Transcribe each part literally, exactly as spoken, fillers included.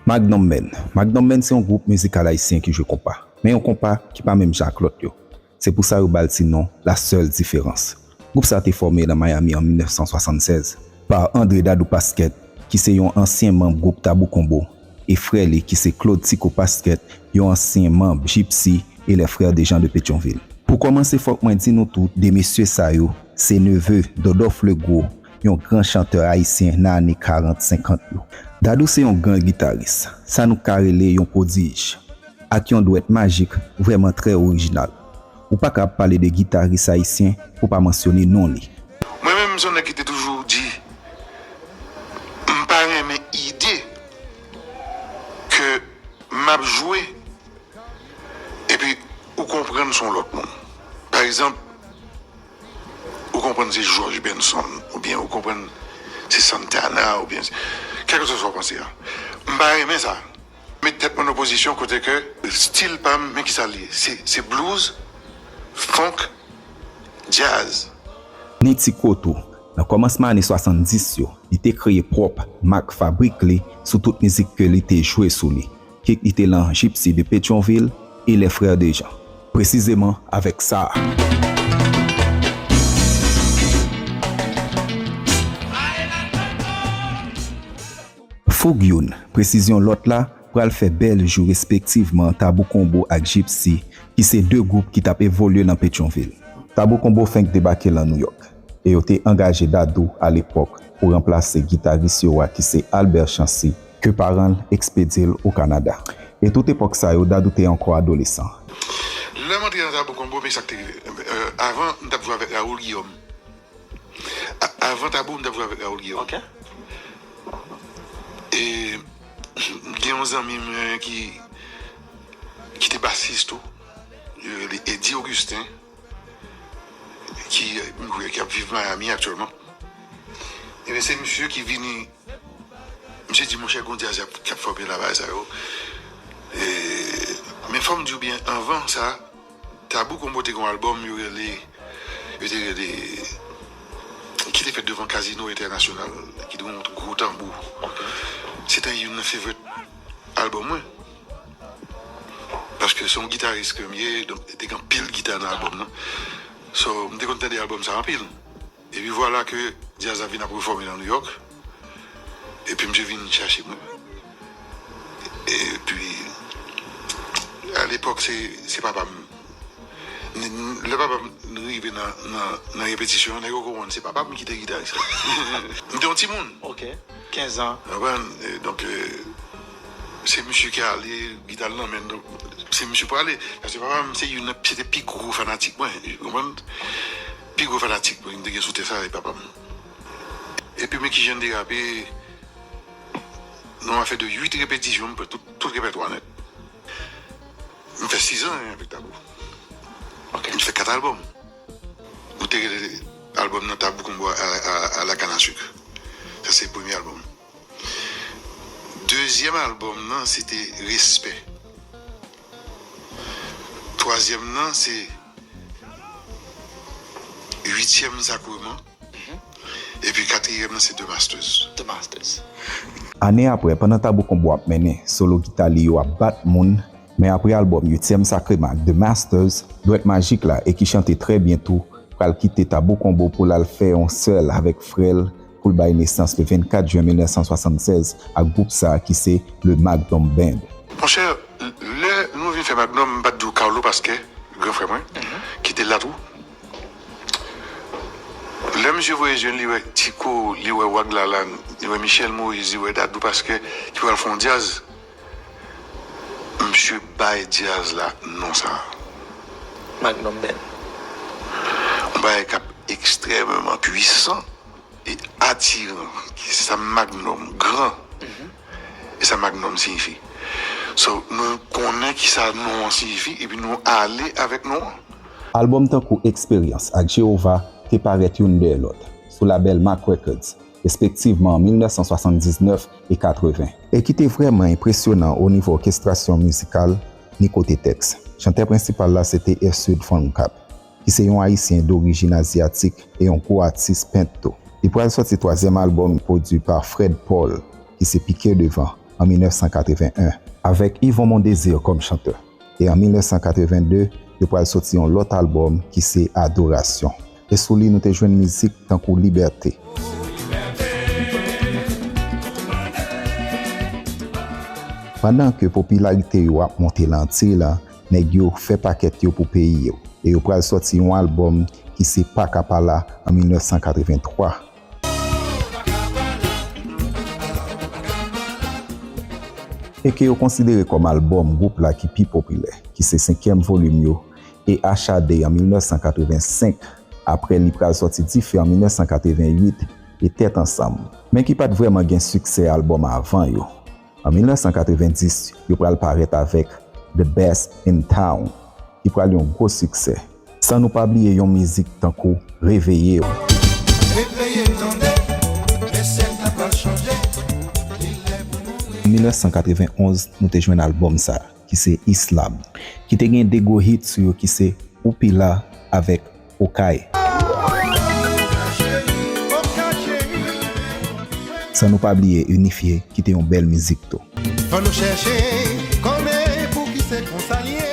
Magnum Band. Magnum Band se yon gwoup mizikal ayisyen ki jwe konpa, men yon konpa ki pa menm jan ak lòt yo. Se pou sa yo ba l ti non La Seule Différence. Gwoup sa te fòme nan Miami an mil nèf san swasannsèz pa André Dadou Pasquet, ki se yon ansyen manm gwoup Tabou Combo, e frè li ki se Claude Tico Pasquet, yon ansyen manm Gypsy et les Frères Dejean de Pétion-Ville. Pou kòmanse, fòk mwen di nou tou de mesye sa yo se neve Dòdòf Legwo, yon gran chantè ayisyen nan ane karant senkant yo. Dadou se yon gran gitaris, sa nou ka rele yon pwodij, ak yon dwèt majik vrèman trè orijinal. Ou pa ka ap pale de gitaris ayisyen pou pa mansyone non li. Mwen menm, se yon nèg ki te toujou di, m pa renmen ide ke m ap jwe epi ou konprann se yon lòt moun. Pa egzanp, ou konprann se George Benson, oubyen ou konprann se Santana, oubyen kèlkeswa sa w panse a. M pa renmen sa. Met tèt mwen nan pozisyon kote ke stil pa m, men kisa l ye? Se, se blues, funk, djaz. Ni Tico tou, nan kòmansman ane swasanndis yo, li te kreye pwòp mak fabrik li sou tout mizik ke li te jwe sou li, kit li te lan Gypsy de Petyonvil e Les Frères Dejean, presizeman avèk sa a. Foug youn, presizyon lòt la, pral fè bèl jou respektivman Tabou Combo ak Gypsy, ki se de gwoup ki t ap evolye nan Petyonvil. Tabou Combo fenk debake lan Nouyòk, e yo te angaje Dadou alepòk pou ranplase gitaris yo a ki se Albert Chancy, ke paran l ekspedye l o Kanada. E tout epòk sa yo, Dadou te ankò adolesan. Lè m antre nan Tabou Combo, men sa k te rive. Euh, avan, m t ap jwe avèk Raoul Guillaume. A- Avan Tabou, m t ap jwe avèk Raoul Guillaume. Ok. E m gen yon zanmi mwen ki, ki te basis tou. Yo rele Eddy Augustin, ki, m kwè, ki ap viv Miami aktyèlman. Ebyen, se misye ki vini, misye di, monchè, gon djaz k ap fòme la, bagay sa yo. E, men fò m di w byen, anvan sa, Tabou Combo te gen yon albòm yo rele, yo te rele, ki te fèt devan Casino International, ki te gen yon gwo tanbou. Se te youn nan favorite albòm mwen. Paske se yon gitaris ke m ye, donk te gen anpil gita nan albòm nan. So, m te konn tande albòm sa anpil. Epi vwala ke djaz la vin ap refòme nan Nouyòk. Epi misye vin chache mwen. Epi, alepòk, se, se papa m. N- n- Lè papa m rive nan, nan, nan repetisyon, nèg yo konprann se papa m ki te gitaris la. M te yon timoun. Ok. Kenz an. Konprann? E donk, e, se misye ki ale, gita l nan men l, donk, se misye pou ale. Paske papa m se youn nan, se te pi gwo fanatik mwen, ou konprann? Pi gwo fanatik mwen, m te gen sou tè sa, e papa m. Epi, men kijan n derape, nan yon afè de uit repetisyon, m pran tout, tout repètwa nèt. M fè sizan avèk Tabou. Ok. M fè kat albòm. Nou te rele albòm nan Tabou Combo a, a, a la canne à sucre. Sa se premye albòm. Dezyèm albòm nan, se te Respè. Twazyèm nan, se Uityèm Sakreman. Epi katriyèm nan, se The Masters. The Masters. Ane apre, pandan Tabou Combo ap mennen, solo gita li yo ap bat moun, men apre albòm Uityèm Sakreman ak The Masters, Dwèt Majik la, e ki chante trè byen tou, pral kite Tabou Combo pou l al fè yon sèl avèk frè l, pou l bay nesans le vennkat jen mil nèf san swasannsèz ak gwoup sa a ki se le Magnum Band. Monchè, lè nou vin fè Magnum, m pa t di w Carlo Pasquet, gran frè mwen, ki te la tou. Lè misye voye je l, li wè Tico, li wè Wag Lalanne, li wè Michel Moïse, li wè Dadou Pasquet, ki pral fè yon djaz. Misye bay djaz la non sa. Magnum Band. Yon bagay k ap ekstrèmeman pwisan e atiran. Ki se sa Magnum, gran. E sa Magnum siyifi. So, nou konnen ki sa non an siyifi, epi nou ale avèk non an. Albòm tankou Eksperyans ak Jewova te parèt youn dèyè lòt, sou labèl Mack Records, respektivman an mil nèf san swasanndiznèf e katreven, e ki te vrèman enpresyonan o nivo òkestrasyon mizikal ni kote tèks. Chantè prensipal la se te Ersud Von Cap, ki se yon Ayisyen dorijin azyatik e yon gwo atis pent tou. Li pral sòti twazyèm albòm pwodui pa Fred Paul, ki se Pike Devan, an mil nèf san katreven en, avèk Yvon Mondésir kòm chantè. E an mil nèf san katreven de, yo pral soti yon lòt albòm ki se Adoration. E sou li nou te jwenn mizik tankou Libète. Pandan ke popilarite yo ap monte nan Antiy la, nèg yo fè pakèt yo pou peyi yo. E yo pral sòti yon albòm ki se Paka Pala an mil nèf san katreven twa. E ke yo konsidere kòm albòm gwoup la ki pi popilè, ki se senkyèm volim yo, e H A D an mil nèf san katreven senk, apre li pral sòti Dife an mil nèf san katreven uit e Tèt Ansanm, men ki pa t vrèman gen siksè albòm avan yo. An mil nèf san katreven dis, yo pral parèt avèk The Best in Town, ki pral yon gwo siksè. San nou pa bliye yon mizik tankou Reveye w. Reveye tande, men syèl la pral chanje, li lè pou nou. An mil nèf san katreven onz, nou te jwenn albòm sa, ki se Islam, ki te gen de gwo hit sou yo, ki se Ou Pila avèk Okay. San nou pa bliye Inifye, ki te yon bèl mizik tou. Fò nou chèche konnen pou ki se konsa l ye.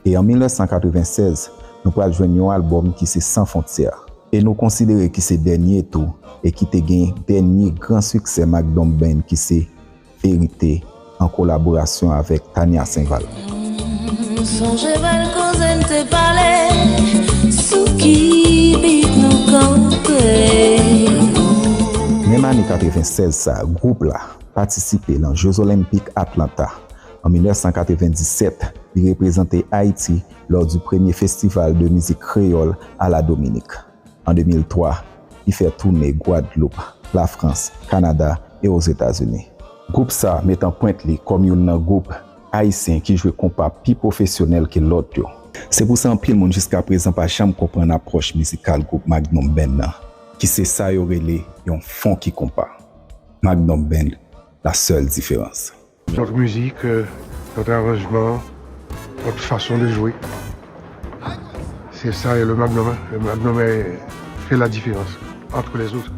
E an mil nèf san katreven sèz, nou pral jwenn yon albòm ki se Sans Frontières. E nou konsidere ki se dènye tou, e ki te gen dènye gran siksè Magnum Band, ki se Verite, an kolaborasyon avèk Tania Saint-Val. Sonje bèl koze n te pale, sou ki bit nou kanpe. Menm ane katreven sèz sa, gwoup la patisipe nan Jeux Olympiques Atlanta. An mil nèf san katreven disèt, li reprezante Ayiti lò di premye festival de mizik kreyòl a la Dominik. An de mil twa, li fè toune Gwadloup, Lafrans, Kanada e Ozetazini. Gwoup sa met an pwent li kòm youn nan gwoup ayisyen ki jwe konpa pi pwofesyonèl ke lòt yo. Se pou sa anpil moun jiskaprezan pa janm konprann apwòch mizikal gwoup Magnum Band nan, ki se sa yo rele yon funky konpa. Magnum Band, la seule différence. Notre musique, euh, notre arrangement, notre façon de jouer. C'est ça, et le Magnum, hein. Le Magnum est- fait la différence entre les autres.